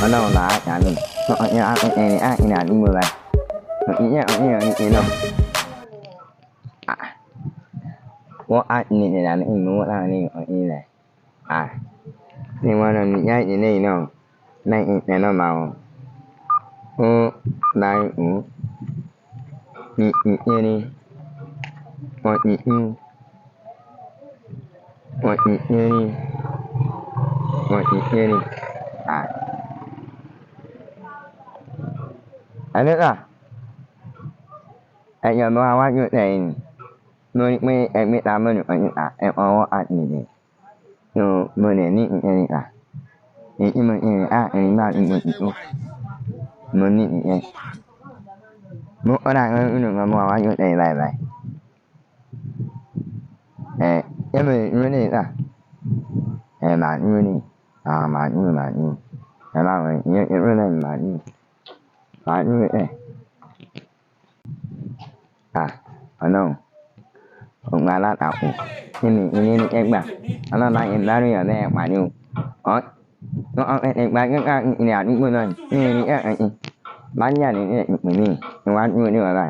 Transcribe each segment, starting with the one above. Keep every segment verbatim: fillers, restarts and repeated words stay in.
Ọlọ́run là á kà mí. Ọ̀yẹ́ àpẹẹrẹ àìní àdúgbò rẹ̀. Ọ̀yẹ́ ọ̀yẹ́ ọ̀yẹ́ náà. Wọ́n á ní ìlànà ìmúwọ́ láàrin ọ̀yẹ́ rẹ̀. Ni wọ́n lọ ní ìyá ìdílé yìí náà. Náà ìpẹ́ náà máa wọ̀. Ó láì wù. Ni ìpẹ́ ni. Wọ́n ìpẹ́. Wọ́n ìpẹ́ ni. Wọ́n ìpẹ́ ni. Àdúrà. Ẹ̀yọ̀ mọ́ àwájú tẹ̀yìn. Mo ní pé ẹgbẹ́ ta mọ́nì kan níta ẹ̀kọ́ ọwọ́ àti ìdè. So mo lè ní ìyẹn níta. Èyí tí mo ti rìn á ẹ̀yìn bá ti mo ti tó. Mo ní ìyẹn. Mo kọ́dà kan nínú kan mọ́ àwájú tẹ̀yìn báyìí báyìí. Ẹ̀ ṣé mo lè dúró lè tà? Ẹ̀ màá dúró lè. Àwọn màá dúró màá dúró. Ẹ má wọ̀ ìyẹn ti dúró lẹ́yìn màá dúró. Màá dúró ẹ̀. À, Ọlọ́run, òun alátakò, kí ni ilé ní ẹgbà? Ọlọ́run á yẹ dárú yàn bẹ́ẹ̀ pàdé o. Ọ́, wọ́n ẹ ẹ gba kíkà ilẹ̀ àdúgbò náà ní ilé ẹ̀ ẹ̀ bá ń yà ní ilé ìpè mí, ìwà dúró ní ọ̀la.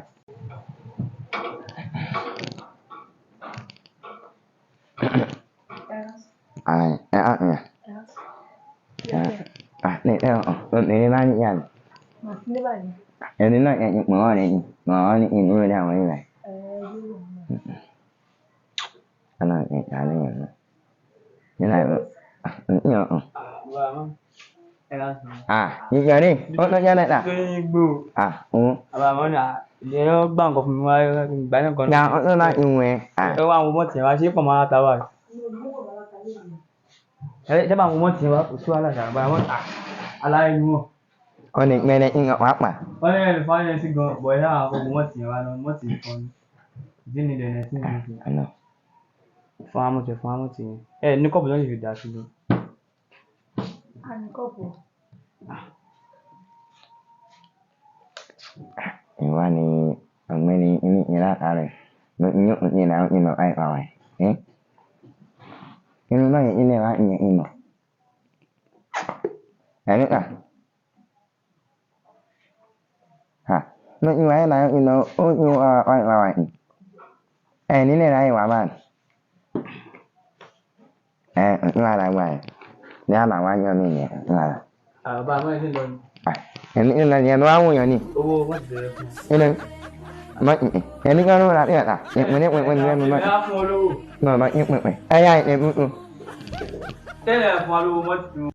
Ẹ á ẹ á ẹ á ẹ ẹ ọ̀ ọ̀ ẹ̀ bá ń yà ní. Ẹni náà ẹ̀ ẹ̀ pọ̀ ọ́ rẹ̀ ni, pọ̀ ọ́ ní ìlú rẹ̀ àwọn ìlà. Ana ẹ̀ ẹ̀ ní ìlú. Ní ìlú. Ní ọ̀ ọ̀. Ah, ìgbà ni, ó tọ́jú ẹ̀ náà. Ah, òun. Àbàmọ́ ni ìyẹn ló gbà nǹkan fún mi wá ìgbà náà kan. Ya ọdún náà ìwọ̀n ẹ̀. Ah. Ẹ wá àwọn ọmọ tiẹ̀ wá ṣé pọ̀ máa ta wá. Ẹ jẹ́ bá àwọn ọmọ tiẹ̀ wá kò sí wàhálà ṣàgbà àwọn aláìní wọn. Wọ́n ní pẹ́ẹ́rẹ́ ń wá pa. Wọ́n ní ẹni fún ayẹyẹ sí gan bọ̀ ẹ̀ náà àwọn ọmọ tiẹ̀ wá lọ mọ́ tiẹ̀ kan ní. Ìdí ni ìdẹ̀nẹ̀ sí mi. Àná. Fún amọ̀tẹ̀ fún amọ̀tẹ̀ yẹn. Ẹ ní kọ́ọ̀bù lọ́yìn fi dà sí gan. A ní kọ́ọ̀bù. Ìwà ni ọ̀gbẹ́ni ní ìlà rẹ̀ ló ń yóò ní ìlà ìmọ̀ àìpàwẹ̀. Inú náà yẹn ilé wa ń yẹ ìmọ̀. Ẹ̀rí kà. Ha, no, you are like, you know, oh, you are, are, are, are. Eh, ni ne rai wa man. Eh, you are like wa. Ni ama wa yo mi ni. Ara. Àbá máa ń lọ. Ah, ẹni ńlá ni ẹnu àwọn èèyàn ni. Owó wọn ti bẹ̀rẹ̀ fún. Ilé. Ma, ẹni kan ló ra bí ọ̀tá. Ìpínlẹ̀ pínpín ni ẹnu náà. Ẹ á fún olówó. Náà ma, ìpínpín. Ẹ yá ìpínpín. Tẹ́lẹ̀ fún olówó mọ́tò.